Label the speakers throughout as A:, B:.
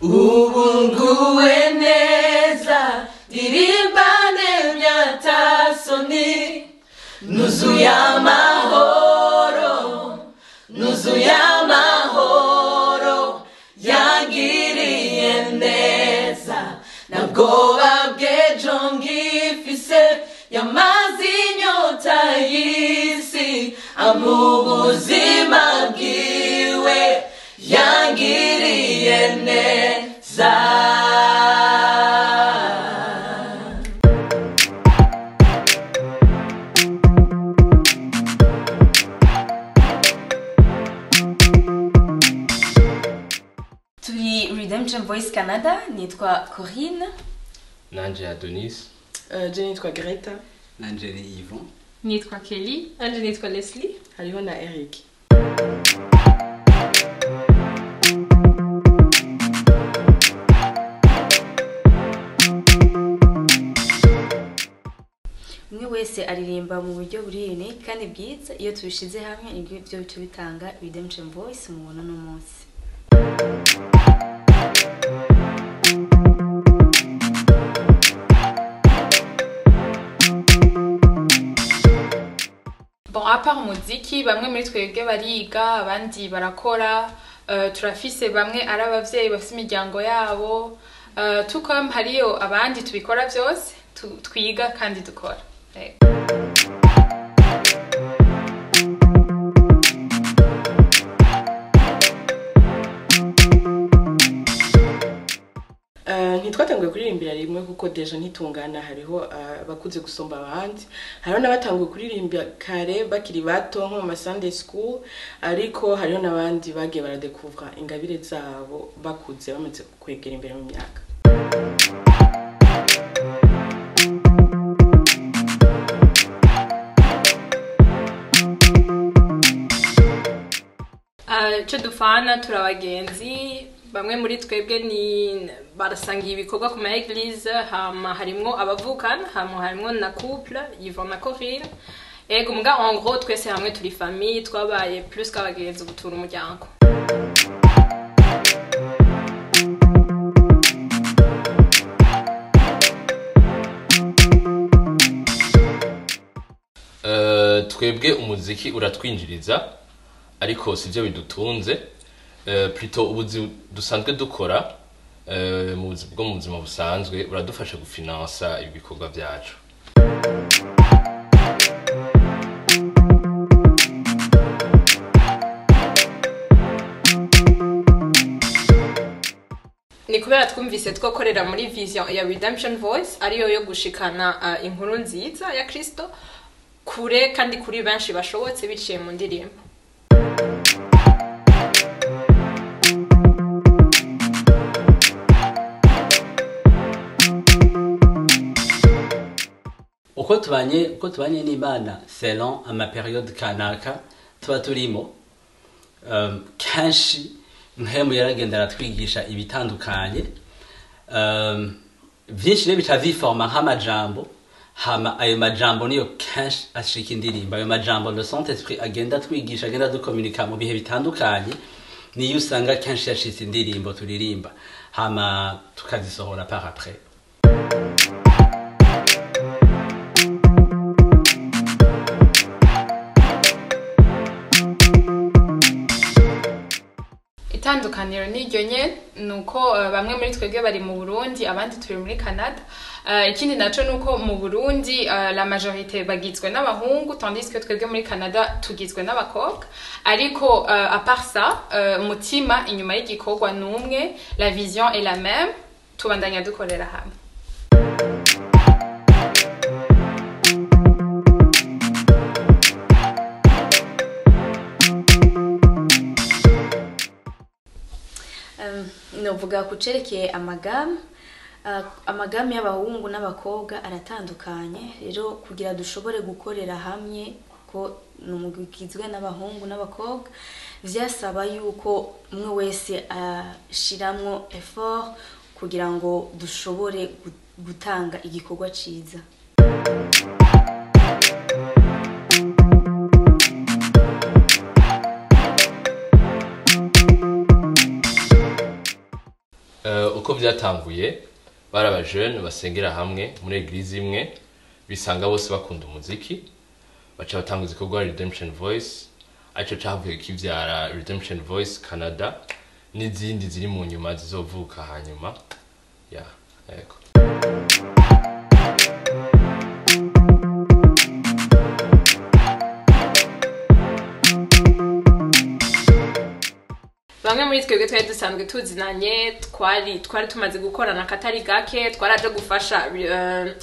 A: Ubu nguwe neza ndirimbane myatasoni, nuzuye amahoro, nuzuye amahoro, yangiriye neza, ntabwoba bw'ejo ngifise, yamaze inyota y'isi, ampa ubuzima bwiwe, yangiriye neza.
B: Turi Redemption Voice Canada, nitwa Corinne.
C: Nanje Adonis.
D: Je nitwa Greta.
E: Nanje ni Yvon.
F: Nitwa Kelly.
G: Nanje nitwa Leslie.
D: Hariho na Eric.
B: Umwe wese aririmba mu buryo buri unique kandi bwiza, iyo tubishize hamwe nibyo bice bitanga Redemption Voice mubona no munsi.
F: Bon, à part umuziki, bamwe muri twebwe bariga, abandi barakora, turafise bamwe ari abavyeyi bafise imiryango yabo, tout comme hariyo abandi tubikora vyose, twiga kandi dukora.
D: Ntitwatanguye kuririmbira rimwe kuko deja ntitungana, hariho abakuze gusumba abandi, hariho n'abatanguye kuririmba kare bakiri bato nko mu Sunday school, ariko hariho n'abandi bagiye baradekuvra ingabire zabo bakuze bamaze kwegera imbere mu myaka.
G: Ico dufana turabagenzi, bamwe muri twebwe ni barasangiye ibikorwa ku ma église, hama harimwo abavukana, hama harimwo na couple Yvon na Corinne. Ego muga en gros twese hamwe turi famille, twabaye plus qu'abagenzi gutura umuryango.
C: Twebwe umuziki uratwinjiriza ariko sivyo bidutunze, plutôt ubuzi dusanzwe dukora mu bwo mu buzima busanzwe buradufasha gufinansa ibikorwa byacu.
G: Ni kubera twumvise twokorera muri vision ya Redemption Voice ariyo yo gushikana inkuru nziza ya Kristo kure kandi kuri benshi bashobotse biciye mu ndirimbo.
E: Uko tubanye n'Imana selon ama période kanaka tuba turimo, kenshi mpemu yaragenda aratwigisha ibitandukanye, vyinshi rero bica viforma nk'amajambo, hama ayo majambo niyo kenshi ashika indirimbo. Ayo majambo le Saint-Esprit agenda atwigisha, agenda dukomunika mu bihe bitandukanye, niyo usanga kenshi yashitse indirimbo turirimba, hama tukazisohora par après.
F: Itandukaniro n'iryo nye nuko bamwe muri twebwe bari mu Burundi abandi turi muri Canada. Ikindi naco nuko mu Burundi la majorité bagizwe n'abahungu tandis que twebwe muri Canada tugizwe n'abakobwa, ariko à part ça umutima inyuma y'igikorwa numwe, la vision est la même, tubandanya dukorera hamwe.
B: Novuga kucerekeye amagamu, amagamu y'abahungu n'abakobwa aratandukanye, rero kugira dushobore gukorera hamwe kuko numugizwe n'abahungu n'abakobwa vyasaba yuko umwe wese ashiramwo effort kugira ngo dushobore gutanga igikorwa ciza.
C: Uko byatanguye, bari abajene basengera hamwe muri église imwe, bisanga bose bakunda umuziki, baca batanguza igikorwa Redemption Voice, aricyo cavuye kivyara Redemption Voice Canada n'izindi ziri mu nyuma zizovuka hanyuma ya yego.
G: Bamwe muri twebwe twari dusanzwe tuzinanye, twari tumaze gukorana akatari gake. Twaraje gufasha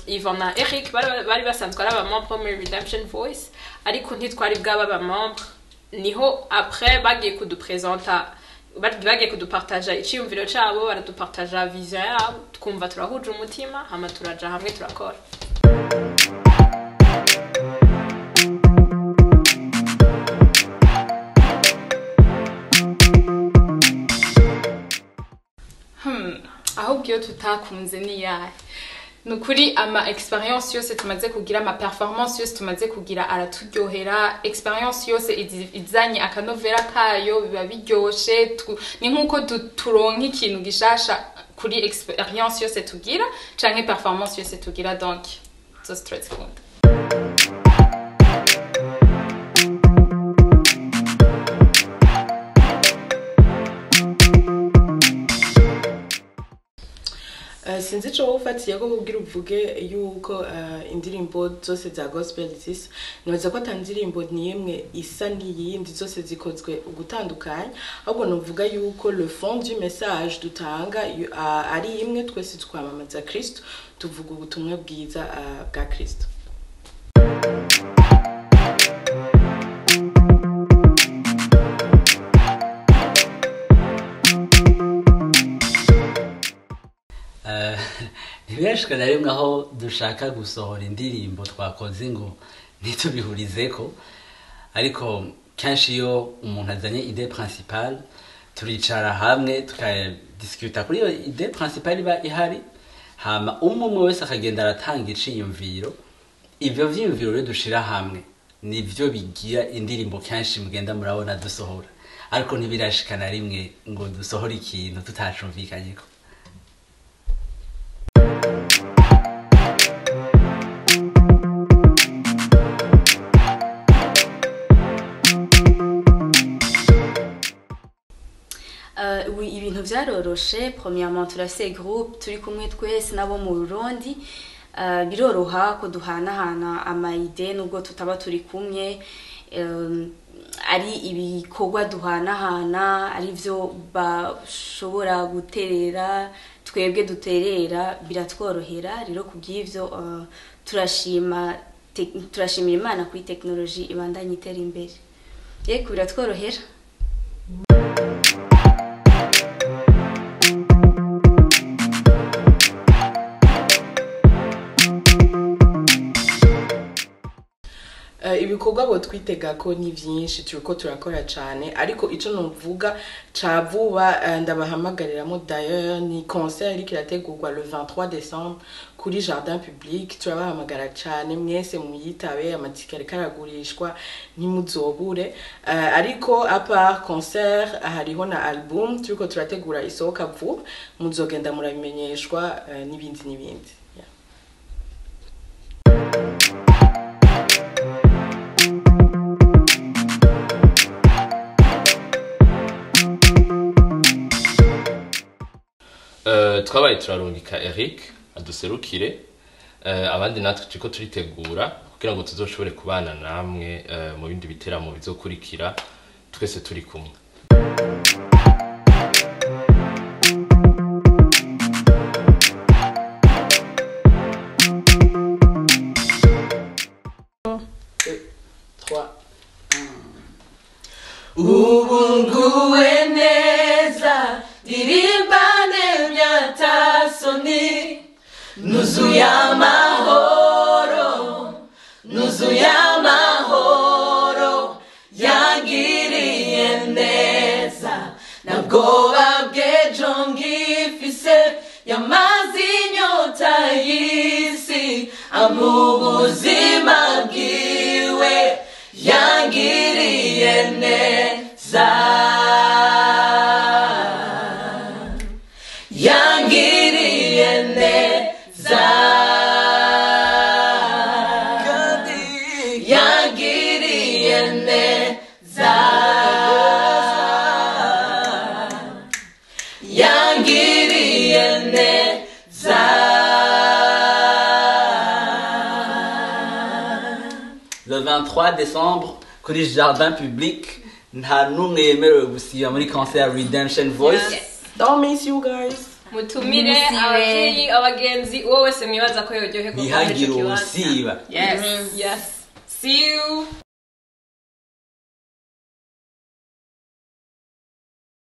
G: Yvonne na Eric, bari basanzwe ari abamembre muri Redemption Voice, ariko ntitwari bwaba abamembre. Niho après bagiye kudupresenta, bagiye kudupartaja iciyumviro cabo, baradupartaja vision yabo, twumva turahuje umutima, hama turaja hamwe turakora.
F: Ahubwo iyo tutakunze ni yahe? Ni ukuri, ama expérience yose tumaze kugira, ama performance yose tumaze kugira araturyohera. Expérience yose izanye akanovera kayo, biba biryoshe. Ni nk'uko turonka ikintu gishasha kuri expérience yose tugira canke performance yose tugira, donc zose turazikunda.
D: Sinzi ico wowe ufatiye ko kugira uvuge yuko indirimbo zose za gospel zisa. Nibaza ko ata ndirimbo n'imwe isa n'iyindi, zose zikozwe ugutandukanye. Ahubwo novuga yuko le fond du message dutanga ari imwe: twese twamamaza Kristo, tuvuga ubutumwa bwiza bwa Kristo.
E: Ntibirashika na rimwe aho dushaka gusohora indirimbo twakoze ngo ntitubihurizeko, ariko kenshi iyo umuntu azanye idée principale, turicara hamwe tukadiscuta kuri iyo idée principale iba ihari, hama umwe umwe wese akagenda aratanga iciyumviro. Ivyo vyiyumviro rero dushira hamwe nivyo bigira indirimbo kenshi mugenda murabona dusohora, ariko ntibirashika na rimwe ngo dusohore ikintu tutacumvikanyeko.
B: Oui, ibintu vyaroroshe. Premièrement, turafise groupe turi kumwe twese nabo mu Burundi. Biroroha ko duhanahana ama idées nubwo tutaba turi kumwe. Ari ibikorwa duhanahana, ari vyo bashobora guterera, twebwe duterera, biratworohera. Rero kubw'ivyo turashima turashimira Imana kuri technologie ibandanya itera imbere. Yego, biratworohera.
D: Ibikorwa bo twitega ko ni vyinshi, turiko turakora cane, ariko ico novuga ca vuba, ndabahamagariramo d'ailleurs, ni concert iriko irategurwa le 23 décembre kuri jardin public. Turabahamagara cane mwese muyitabe, amatike ariko aragurishwa, ntimuzobure. Ariko à part concert, hariho na album turiko turategura isohoka vuba, muzogenda murabimenyeshwa, n'ibindi n'ibindi. Yeah.
C: Twabaye turarungika Eric aduserukire, abandi natwe turiko turitegura kugira ngo tuzoshobore kubana namwe mu bindi biteramo bizokurikira twese turi kumwe.
D: Trois.
A: Ubu nguwe neza, ndirimbane myatasoni, nuzuye amahoro, nuzuye amahoro. Yangiriye neza, ntabwoba bw'ejo ngifise. Yamaze inyota y'isi, ampa ubuzima bwiwe. Yangiriye neza. neza, yangiriye neza, yangiriye neza.
E: Le 23 décembre kuri jardin public, nta n'umwe yemerewe gusiba muri concert Redemption Voice.
D: Don't miss you guys.
G: Mutumire
B: Musibe.
G: Ababyeyi, abagenzi, uwo wese mwibaza ko yoryoherwa kuba muri ico
E: Ntihagire
G: kibanza.
E: uwusiba.
F: Yes.
G: Yes, see you.